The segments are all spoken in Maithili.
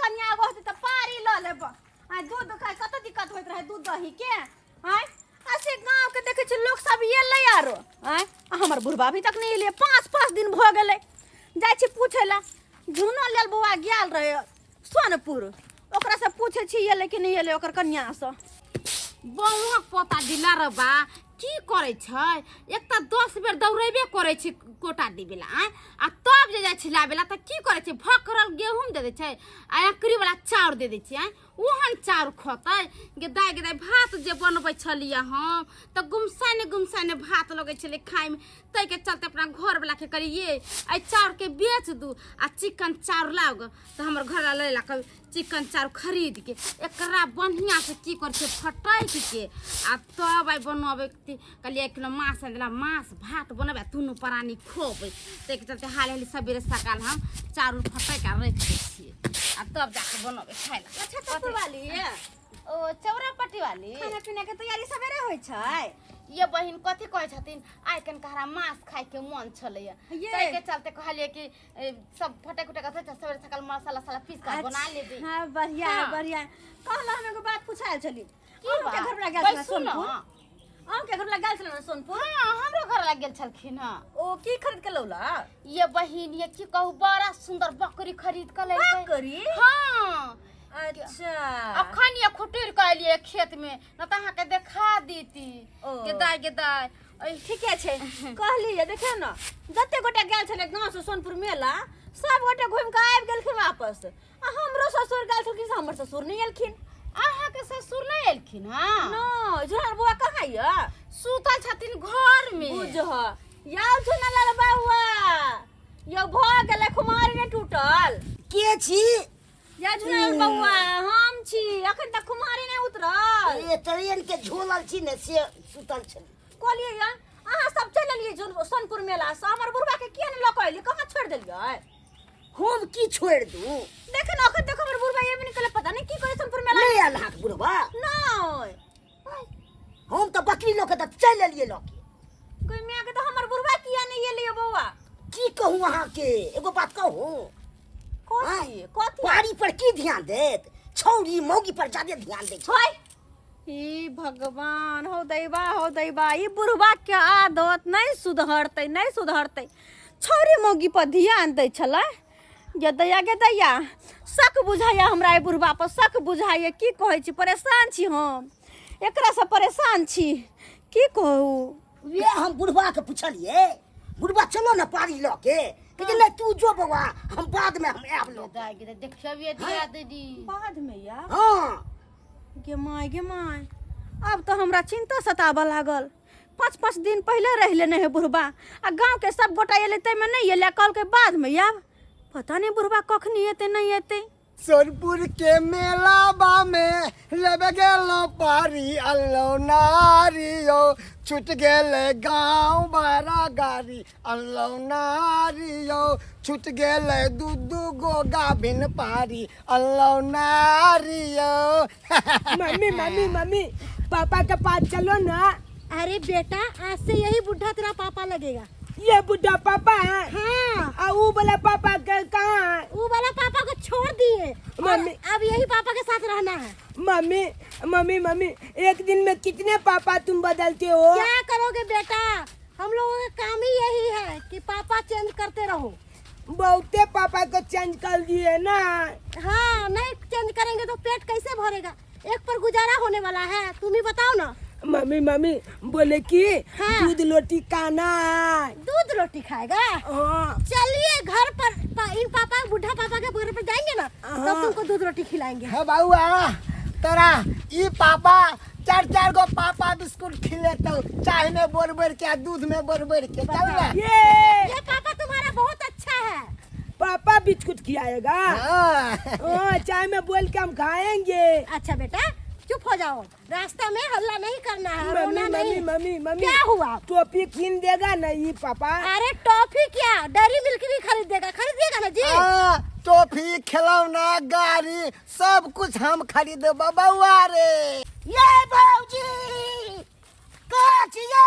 कन्या एगो होतै तऽ पारी लऽ लेब। आ दूध खाय कते दिक्कत होइत रहै दूध दही के। आँय, आ से गाँव के देखै छी लोक सब एलै आरो। आँय, आ हमर बुढ़बा अभी तक नहि एलै, 5-5 दिन भऽ गेलै। जाइ छी पूछै लए, झुनो लेल बौआ गेल रहै सोनपुर, ओकरा से पूछै छी एलै कि नहि एलै ओकर कन्या से। बौआक पोता दिला रबा की करै छै? एक तऽ 10 बेर दौड़ेबे करै छै कोटा देबे ला। आँय, आ तब जे जाइ छै लाबे ला तऽ की करै छै? भकरल गेहूँ दे दै छै आ अकरी वाला चाउर दे दै छै। आँय, ओहन चाउर खतै? गे दाइ, गे दाइ, भात जे बनबै छलियै हम तऽ गुमसाने गुमसाने भात लगै छलै खायमे। ताहिके चलते अपना घरवलाके कहलियै, एहि चाउरके बेच दू आ चिकन चाउर लाउ गे। तऽ हमर घरवला लेलक चिकन चाउर खरीदके, एकरा बढ़िआँसँ की करै छै, फटकि के आ तब आइ बनबै। कहलियै 1 किलो माछ आनि देला, माछ भात बनबै आ दुनू प्राणी खोबै। ताहिके चलते हाल हाली सबेरे सकाल हम चाउर फटकि आ राखि दै छियै आ तब जाके बनबै खाय लए। अच्छा, तब वाली ओ चौरा पट्टी वाली खाना पीना के तैयारी सवेरे होइ छै? ये बहिन, कथी कहै छथिन, आइ कनका हमरा माछ खायके मन छलैया। ये। ताहिके चलते कहलियै कि सब फटक उटक के सवेरे सकाल मसाला साला पीस के बना लेबै। हाँ, बढ़िया है। हाँ। बढ़िया। कहलहुँ, हम एगो बात पूछायल छली। की अहूँके बात? घर वाला गेल छलै बैसू ने। सोनपुर? अहूँके घर वाला गेल छलै ने सोनपुर? हाँ, हमरो घर लग गेल छलखिन हँ। ओ की खरीद के लौला? ये बहिन, ये की कहू, बड़ा सुंदर बकरी खरीद के लेलकै। बकरी? हाँ। अच्छा। अखन ये खुटुर के एलियै खेत में, न तऽ अहाँके देखा देती। ओ। गे दाइ, गे दाइ, ठीके छै। कहली ये, देखियौ ने, जते गोटे गेल छलै गाँव से सोनपुर मेला, सब गोटे घुमि कऽ आबि गेलखिन वापस। आ हमरो ससुर गेल छलखिन से हमर ससुर नहि एलखिन। अहाँके ससुर नहि एलखिन? हँ। नहि। झुनल बौआ कहाँ यऽ? सुतल छथिन घर में। बुझह यौ झुनल बौआ, यौ भऽ गेलै, खुमारी नहि टूटल? के छी? या झुनल बौआ, हम छी। अखन तक खुमारी नहि उतरल? ए ट्रेन के झोलल छी ने, से सुतल छली। कहलियै या, अहाँ सब चलि एलियै सोनपुर मेला से, हमर बुढ़बा के किया नहि लऽ कऽ एलियै? कहाँ छोड़ि देलियै? हम की छोड़ि दू? देख ने, अखन तक हमर बुढ़बा एबे नहि केलै, पता नहि की करै सोनपुर मेला। नहि आयल अहाँके बुढ़बा? नहि। हम तऽ बकरी लऽ के तऽ चलि एलियै लऽ के। गै माय के, तऽ हमर बुढ़बा किया नहि एलियै बौआ? की कहूँ अहाँके, एगो बात कहूँ? कथी? कथी? पारी पर की ध्यान देत, छौरी मौगी पर ज्यादे ध्यान दै छै। हे भगवान, हो दैबा, हो दैबा, ई बुढ़बा के आदत नहि सुधरतै, नहि सुधरतै। छौरी मौगी पर ध्यान दै छलै। गे दैया, गे दैया, शक बुझाइया हमरा एहि बुढ़बा पर, शक बुझाइया। की कहै छी, परेशान छी हम एकरासँ, परेशान छी, की कहू। वएह हम बुढ़बा के पुछलिए, बुढ़बा चलो ने पारी लऽ के, कहै नहि, तू जो बौआ, हम बाद में हम आयब लऽ के। दाइ गे, देखियौ ये दिया दीदी। बाद में या? हाँ। गे माय, गे माय, आब तऽ हमरा चिंता सताबऽ लागल। 5-5 दिन पहिले रहि लेने है बुढ़बा, आ गाँवके सब गोटा एलै ताहिमे नहि एलै, कहलकै बादमे आयब। पता नहि बुढ़बा कखनी एतै, नहि एतै। सोनपुर के मेलाबा में लेबे गेलो पारी, अल्लो नारियो, छूट गेले गाँव बारा गाड़ी, अल्लो नारियो, छूट गेले दू दू गो गाभिन पारी, अल्लो नारियो। मम्मी, मम्मी, मम्मी, पापा के पास चलो ना। अरे बेटा, आज से यही बुढ़ा तेरा पापा लगेगा। ये बुढ़ा पापा है? हाँ। आ वो वाला पापा के कहाँ है? वो वाला पापा को छोड़ दिए और मम्मी। अब यही पापा के साथ रहना है। मम्मी, मम्मी, मम्मी, एक दिन में कितने पापा तुम बदलते हो? क्या करोगे बेटा, हम लोगों का काम ही यही है कि पापा चेंज करते रहो। बहुते पापा को चेंज कर दिए ना। हाँ, नहीं चेंज करेंगे तो पेट कैसे भरेगा? एक पर गुजारा होने वाला है? तुम ही बताओ ना। मम्मी, मम्मी, बोले कि हाँ। दूध रोटी खाना है। दूध रोटी खाएगा? हाँ। चलिए घर पर, इन पापा, बुढ़ा पापा के घर पर जाएंगे ना, तब हाँ। तुमको दूध रोटी खिलाएंगे। हे बउआ, तोरा ई पापा चार चार गो पापा बिस्कुट खिलेतौ, चाय में बोर बोर के आ दूध में बोर बोर के। चल ना। ये ये पापा तुम्हारा बहुत अच्छा है। पापा बिस्कुट खिलाएगा? हाँ। हाँ, चाय में बोल के हम खाएंगे। अच्छा बेटा, चुप हो जाओ, रास्ता में हल्ला नहीं करना है, मम्मी, रोना मम्मी, नहीं। मम्मी, मम्मी, क्या हुआ? टोपी किन देगा ना ये पापा? अरे टॉफी क्या, डेयरी मिल्क भी खरीद देगा, खरीद देगा ना जी? हाँ, टॉफी, खिलौना, गाड़ी, सब कुछ हम खरीदब बउआ रे। ये भौजी, कहाँ छी ये?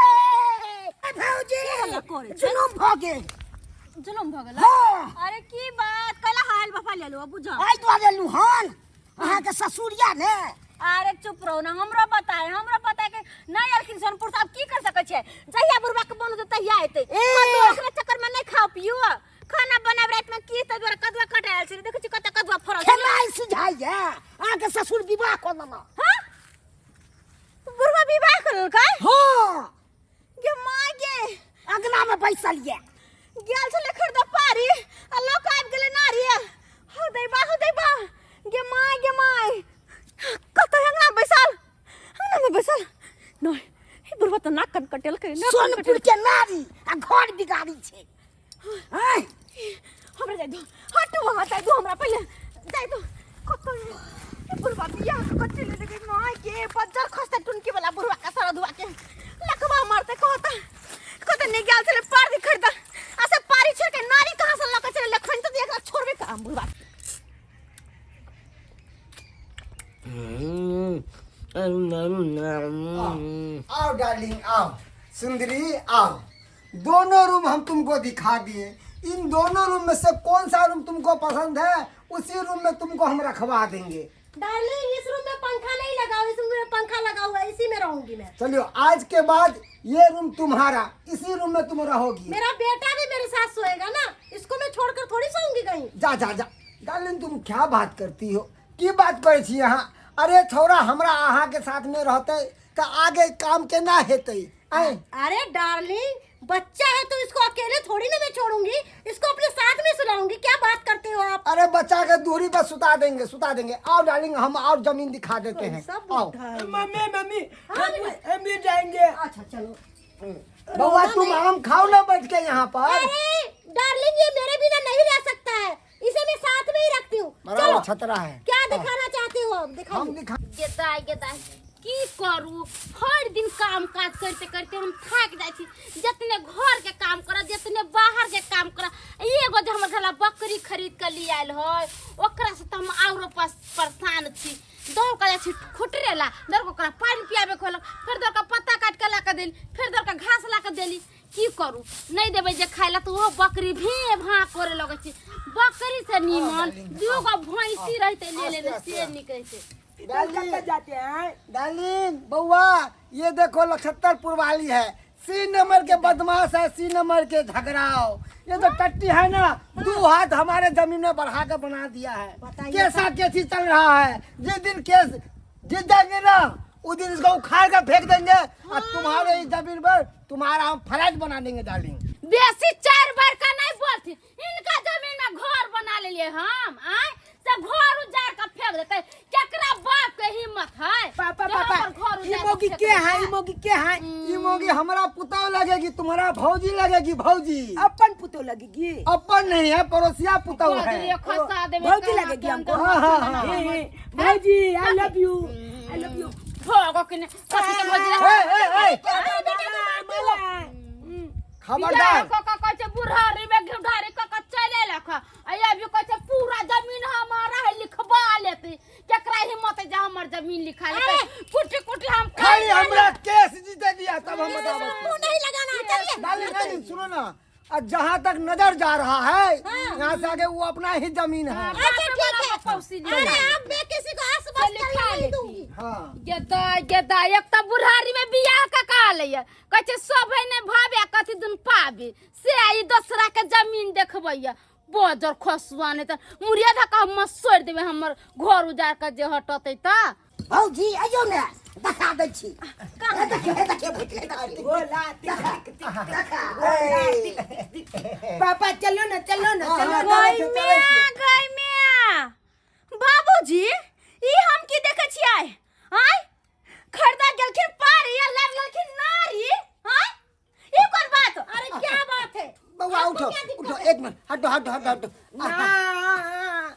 ए भौजी, हल्ला करै छै? जुलुम भऽ गेल। जुलुम भऽ गेल? हाँ। अरे की बात, कैला हल्ला दालि बफा लेलु बुझ। एहि दुआरे एलहुँ हन, अहाँके ससुरिया ने। अरे चुप रहो ना, हमरो पता है, हमरो पता है कि नहीं अलखिन सोनपुर साहब, की कर सकै छै? जहिया बुढ़वा के मन होतै तहिया एतै। ए! कतौ ओकरा चक्कर में नहीं खाओ पियो, खाना बनाब रात में की तै दुआरे कदुआ कटायल छै, देखै छी कते कदुआ फरल छै। खेनाइ सिझाइया, अहाँके ससुर विवाह कऽ लेलक। हाँ, बुढ़वा विवाह कर लेलकै? हँ। गे माय गे, अगना में बैसल ये। गेल छलै खरीद पारी आ लोक आबि गेलै नारी। हो दैबा, हो दैबा, गे माय, गे माय, कतऽ अंगना बैसल, अंगना में बैसल नहि। ई बुढ़वा तऽ नाक कान कटेलकै, नाक कान। सोनपुर के नारी आ घर बिगाड़ी छै। आँय? हमरा जाय दो, हटू वहाँ, जाय दो हमरा, पहिले जाय दो। कतऽ ई बुढ़वा बियाह कऽ कऽ चलि गेलै? माय गे, बज्जर खसतै टुनकी वाला बुढ़वा के, सरधुआ के लकवा मारतै। कहता कहता नहि गेल छलै पारी खरीद आ से पारी छोड़ के नारी कहाँ से लऽ कऽ चलि लखन तऽ एकरा छोड़बे कहाँ बुढ़वा। आओ डार्लिंग, आओ सुंदरी, आओ। दोनों रूम हम तुमको दिखा दिए। इन दोनों रूम में से कौन सा रूम तुमको पसंद है, उसी रूम में तुमको हम रखवा देंगे। डार्लिंग, इस रूम में पंखा नहीं लगा हुआ, इस रूम में पंखा लगा हुआ है, इसी में रहूंगी मैं। चलियो, आज के बाद ये रूम तुम्हारा, इसी रूम में तुम रहोगी। मेरा बेटा भी मेरे साथ सोएगा ना, इसको मैं छोड़कर थोड़ी सोऊंगी कहीं। जा जा जा डार्लिंग, तुम क्या बात करती हो, की बात करै छी अहाँ? अरे छौड़ा हमरा अहाँ के साथ में रहते तऽ आगे काम केना हेतै? आँय? अरे डार्लिंग, बच्चा है तो इसको अकेले थोड़ी ना मैं छोड़ूंगी, इसको अपने साथ में सुलाऊंगी। क्या बात करते हो आप? अरे बच्चा के दूरी पर सुता देंगे, सुता देंगे। आओ डार्लिंग, हम और जमीन दिखा देते हैं, सब आओ। बुढ़ा है। मम्मी मम्मी, हम भी जाएंगे। अच्छा चलो। बउआ, तुम आम खाओ ना बैठ के यहाँ पर। अरे डार्लिंग, ये मेरे बिना नहीं रह सकता है, इसे मैं साथ में ही रखती हूँ। बड़ा चलो छतरा है। क्या दिखाना चाहते हो आप? दिखाओ। हम दिखा। गेदाय गेदाय, की करू, हर दिन काम काज करते करते हम थाकि जाइ छी। जितने घर के काम करब, जितने बाहर के काम करब, एगो जे हमर घरला बकरी खरीद के लिए आयल है, ओकरा से तऽ हम आरो परेशान छी। दौड़ के जाइ छी खुटरे ला, दौड़ के ओकरा पानि पियाबे के होलक, फेर दौड़ के पत्ता काटि के ला के देली, फेर दौड़ के घास ला के देली। की करू, नहि देबै जे खाय ला तऽ ओहो बकरी भे भाँ करे लगै छै। बकरी से नीमन दूगो भैंसी रहितै ले लेने, से नीक रहितै। डार्लिंग, कब जाते हैं? डार्लिंग बउआ, ये देखो लछत्तरपुर वाली है, सी नंबर के बदमाश है, सी नंबर के झगड़ाओ। ये जो टट्टी है ना, दो हाथ हमारे जमीन में बढ़ा के बना दिया है। बताइए। कैसा कैसी चल रहा है। जिस दिन केस जीत जाएंगे ना, उस दिन इसको उखाड़ कर फेंक देंगे और तुम्हारे इस जमीन पर तुम्हारा हम फ्लैट बना देंगे डार्लिंग। बेसी 4 बार का नहीं बोलती, इनका जमीन में घर बना लेलिए हम, आय सब घर उजाड़ के फेंक देते। केकरा बाप के हिम्मत है? पापा जे पापा, हमर घर ई उजाड़ के मोगी फेंक के देतै? है, ई मोगी के है? ई मोगी हमरा पुतौ लगेगी, तुम्हारा भौजी लगेगी। भौजी अपन पुतो लगेगी? अपन नहीं है, पड़ोसिया पुतौ है। गोदरी खसा देबे। भौजी कहाँ लगेगी के हमको। अंदर। हाँ, हाँ, हाँ। ए, भौजी, I love you, I love you. भोगो के ने कथी के भौजी? ए, ए, ए, खबरदार। क क कहै छै बुढ़ारी में घुढ़ारी क क चलि अयलक। आ अभी कहै छै पूरा जमीन हमारा है, लिखवा लेतै। केकरा हिम्मत है जे हमर जमीन लिखा लेतै? कुटी कुटी हम खाली हमरा केस जीते दिया तब हम बताबत। मुंह नहीं लगाना है, चलिए। डार्लिंग, नहीं, सुनो ना, और जहाँ तक नजर जा रहा है, यहाँ से आगे वो अपना ही जमीन है। अच्छा ठीक है। पौसी। अरे अब मैं किसी को आसपास लिखा चलने नहीं लेती। दूंगी। हाँ। गेदा गेदा, एक तऽ बुढ़ारी में बियाह कऽ कऽ लैया, कहै छै सब है नहि भावे कथी दुन पाबे से आई दोसरा के जमीन देखबैया। बजर खसुआ नहि तऽ मुड़िया धक्का हम मसोड़ि देबै, हमर घर उजाड़ कऽ जे हटतै तऽ। भौजी, अइयो ने, देखा दै छी। हे देखियौ, हे देखियौ भौजी, हे देखियौ। गोला तिक तिक तिक। देखा। पापा, चलो ना, चलो ना, चलो ना। गई मिया, गई मिया, बाबूजी, ई हम की देखै छियै? आय, खरीदा गेलखिन पारी आ लाब गेलखिन नारी। आय, ई कोन बात? अरे क्या बात है? बउआ, आपको उठो क्या दिक्कत उठो है? एक मिनट, हटो हटो हटो हटो। ना।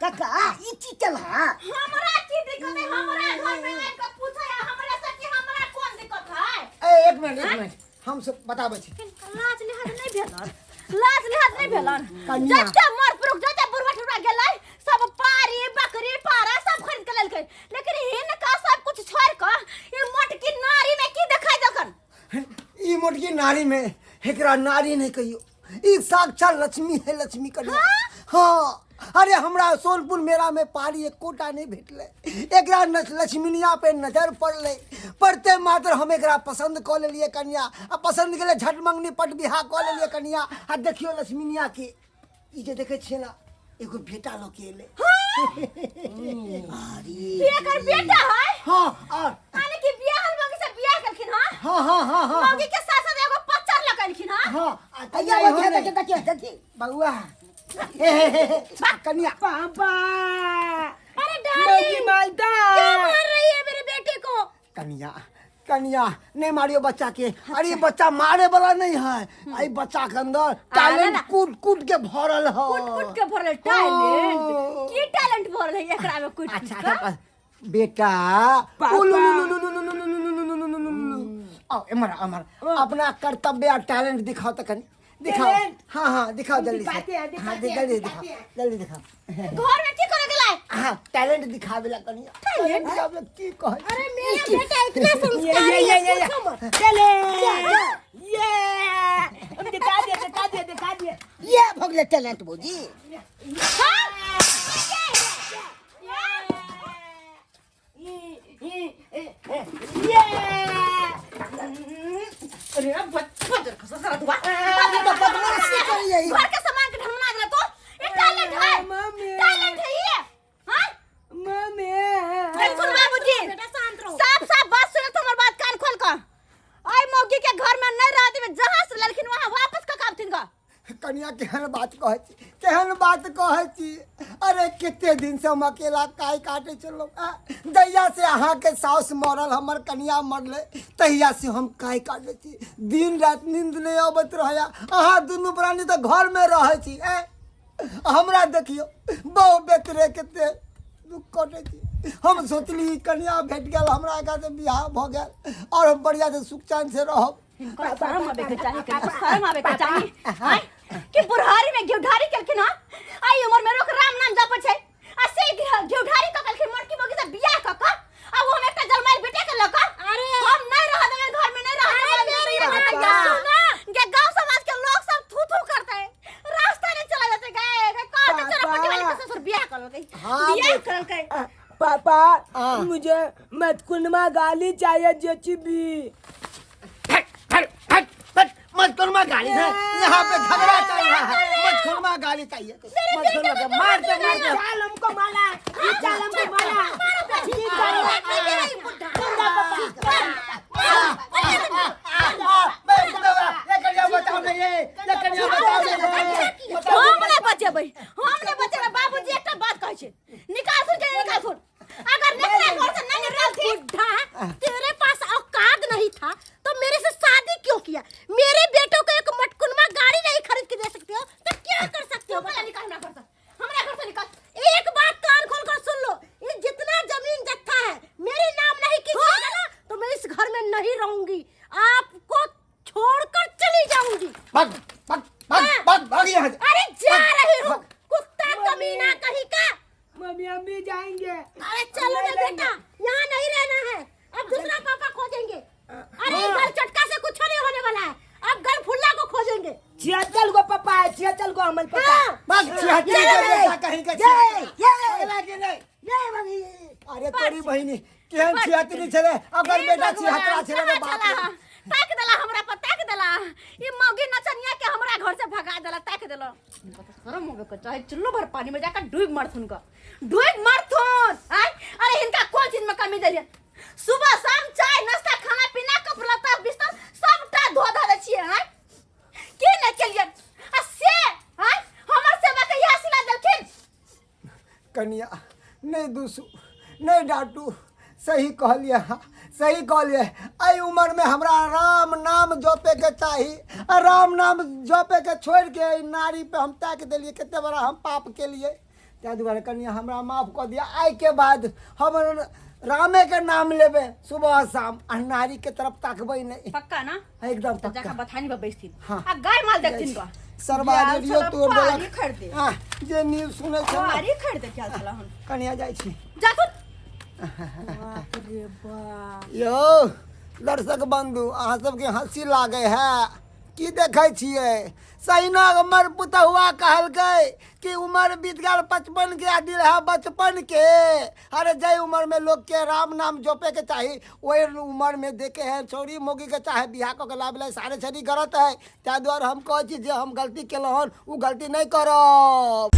काका, ई की चल हा? हमरा की दिक्कत है? हमरा घर में आबि के पूछै है हमरा से कि हमरा कोन दिक्कत है? ए, एक मिनट, एक मिनट, हम सब बताबै छी। लाज लिहाज नहि भेलन, लाज लिहाज नहि भेलन। कनिया। जते मर पुरुख, जते बुढ़वा ठुरवा गेलै, सब पारी बकरी पारा सब खरीद के लेलकै, लेकिन हिनका सब कुछ छोड़ के ई मोटकी नारी में की देखाई देलकन? ई मोटकी नारी में, एकरा नारी नहीं कहियो, ई साक्षात लक्ष्मी है, लक्ष्मी कन्या। हाँ। अरे हमरा सोनपुर मेला में पारी एकोटा नहीं भेटलै। एकरा लक्ष्मीनिया पे नजर पड़लै, पड़ते मात्र हम एकरा पसंद कऽ लेलियै कनिया, आ पसंद गेलै झट मंगनी पट बियाह कऽ लेलियै कनिया। आ देखियौ लक्ष्मीनिया के ई जे देखै छियै ने, एगो बेटा लऽ के एलै। अरे ई एकर बेटा है? हाँ। और यानी कि बियाह मौगी से बियाह केलखिन हां? हाँ हाँ हाँ हाँ। मौगी के साथ साथ एगो पच्चर लगेलखिन हां? हाँ। आ कहिया कनिया वो इहो देखिए नहि। देखिए देखिए। बउआ, हे हे हे हे, कनिया। पापा, अरे मौगी डार्लिंग, मालदा क्यों मार रही है मेरे बेटे को? कनिया, कनिया, नहीं मारियो बच्चा के। अरे ये बच्चा मारे वाला नहीं है, आई बच्चा के अंदर टैलेंट ना। कूट कूट के भरल है। कुट कुट के भरल टैलेंट? की टैलेंट भरल है एकरा में कुट कुट अच्छा के? अच्छा बेटा। पापा। उलु, लु, लु, लु, लु, लु, लु, लु, लु, लु, लु, लु, लु, लु। आओ एमहर आओ, एमहर अपना कर्तव्य और टैलेंट दिखाओ तो कनी दिखाओ। टैलेंट? हाँ हाँ, दिखाओ हम जल्दी से। दिखाते हैं, हाँ, दिखाते हैं, जल्दी दिखाते दिखाओ हैं। जल्दी दिखाओ। घर में की करे गेलै? हाँ, टैलेंट दिखावे ला कनिया, टैलेंट दिखावे की कहै? अरे मेरा बेटा इतना ये संस्कारी ये है, ये ये पूछो मत। चले ये हम दिखा दिए, दिखा दिए, दिखा दिए। ये भगले टैलेंट भौजी। ये अरे बदर खसा सारा दुआ। तो बदमाशी करिए। घर के सामान के ढंगना देला तो ये टैलेंट है? मम्मी। टैलेंट है ये? हां। मम्मी। देख सुन बाबूजी, बेटा शांत रहो। साफ साफ बात सुनो तो हमर बात कान खोल कर। आई मौगी के घर में नहीं रहती में, जहां से लड़किन वहां वापस का काम थिन। कनिया, केहन बात कहै छी, केहन बात कहै छी? अरे कते दिन से हम अकेला काय काटे छलहुँ। जहिया से अहाँके साउस मरल, हमर कनिया मरलै, तहिया से हम काय काटै छी। दिन राति नींद नहि अबैत रहैया। अहाँ दुनू प्राणी तऽ घरमे रहै छी। हमरा देखियौ, बहु बेतरे कते दुख कटै छी। हम सोचली कनिया भेट गेल हमरा, एकरा से बियाह भऽ गेल और हम बढ़िया से सुख चैन से रहब। हिनकर शर्म आबे के चाही, कनी शर्म आबे के चाही आय कि बुढ़ारी में घिउढारी केलखिन हँ। आई उमर में लोक राम नाम जपै छै आ से घिउढारी क केलखिन मोटकी मोगी से बियाह क क, आ वो हम एकटा जलमाइल बेटे के ल क। अरे हम नहीं रह देबै घर में, नहीं रह देबै। अरे सुना गे, गांव समाज के लोग सब थू थू करते, रास्ता नहीं चला जाते। गए गए कहते चोरा पट्टी वाली के ससुर बियाह करलकै। हाँ, बियाह करलकै। पापा। हाँ। मुझे मतकुनमा गाली चाहिए, जेसीबी। हट हट हट हट, मत गाली है, यहाँ पे झगड़ा चल रहा है। मत गाली चाहिए, मत के मार दे, मार दे। चाल हमको माला, ये चाल हमको माला, ये चाल। ये कन्या बताओ नहीं, ये कन्या बताओ नहीं। हम नहीं बचेबै, हम नहीं बचेबै। बाबूजी, एकटा बात कहै छै, निकाल सुन के, निकाल सुन। अगर निकले घर से नहीं निकालती। बुढ़ा, तेरे पास औकात नहीं था तो मेरे से शादी क्यों किया? मेरे बेटों को एक मटकुनमा गाड़ी नहीं खरीद के दे सकते हो तो क्या कर सकते हो? पहले निकाल हमरा घर से, हमरा घर से निकाल। एक बात कान खोल कर सुन लो, ये जितना जमीन जत्था है मेरे नाम नहीं कीजिएगा ना तो मैं इस घर में नहीं रहूंगी, आपको छोड़कर चली जाऊंगी। भाग भाग भाग भाग भाग यहाँ से। अरे जा रही हूँ, भाग। कुत्ता कमीना कहीं का। मम्मी, हम भी जाएंगे। अरे चलो ना बेटा, यहाँ नहीं रहना है, अब दूसरा पापा खोजेंगे। अरे घर चटका से कुछ नहीं होने वाला है, अब घर फुल्ला को खोजेंगे। 76 गो पापा है, 76 गो अमल पापा। हाँ। भाग 76 के बेटा कहीं के। ये ये पगला के नहीं। ये मम्मी। अरे तोरी बहिनी केहन 76 छले, अगर हे बेटा भगवान, 76 छले रे कहाँ बाप छला? रे। ताक देला हमरा पर, ताक देला। ई मौगी नचनिया के हमरा घर से भगा देला, ताक देला। हिनका तो शर्म होबे के चाही, चुल्लू भर पानी में जाकर डूब मरथुन का, डूब मरथुन। आय अरे हिनका कोन चीज में कमी देलियन? सुबह शाम चाय नाश्ता खाना पीना कपड़ा लत्ता बिस्तर सबटा धो धा दै छियै। आय की नहि केलियन आ से आय हमर सेवा के इएह सिला देलखिन। कनिया, नहीं दूसू, नहीं डांटू। सही कहलिए, हाँ सही कहलिए। एहि उम्र में हमरा राम नाम जपे के चाही आ राम नाम जपे के छोड़ के एहि नारी पे हम ताकि देलिए। कते बड़ा हम पाप केलिए। ताहि दुआरे कनिया, हमरा माफ कऽ दिअ। आइ के बाद हम रामे के नाम लेबै सुबह शाम आ नारी के तरफ ताकबै नहीं। पक्का ना? एकदम तो जाकर पक्का। बथानी पर बैसथिन हाँ। आ गाय माल देखथिन गा। सरवा गेल रेडियो छला तोड़ पारी देलक। खरीदे। हाँ, जे न्यूज सुनै छै ने। पारी खरीदे क्या छला हम। कनिया, जाइ छी। जाथुन। यौ दर्शक बंधु, अहाँ सबके हंसी लागे है? की देखै छियै? सहिना हमर पुतहुआ कहलकै कि उमर बीत गेल 55 के आ दिल है बचपन के। अरे जाहि उमर में लोग के राम नाम जपे के चाही, ओहि उमर में देखे है छौरी मौगी के चाहे बियाह कऽ के लाबे सारे छड़ी गलत है। ताहि दुआरे हम कहै छी जे हम गलती केलहुँ हन, ओ गलती नहि करब।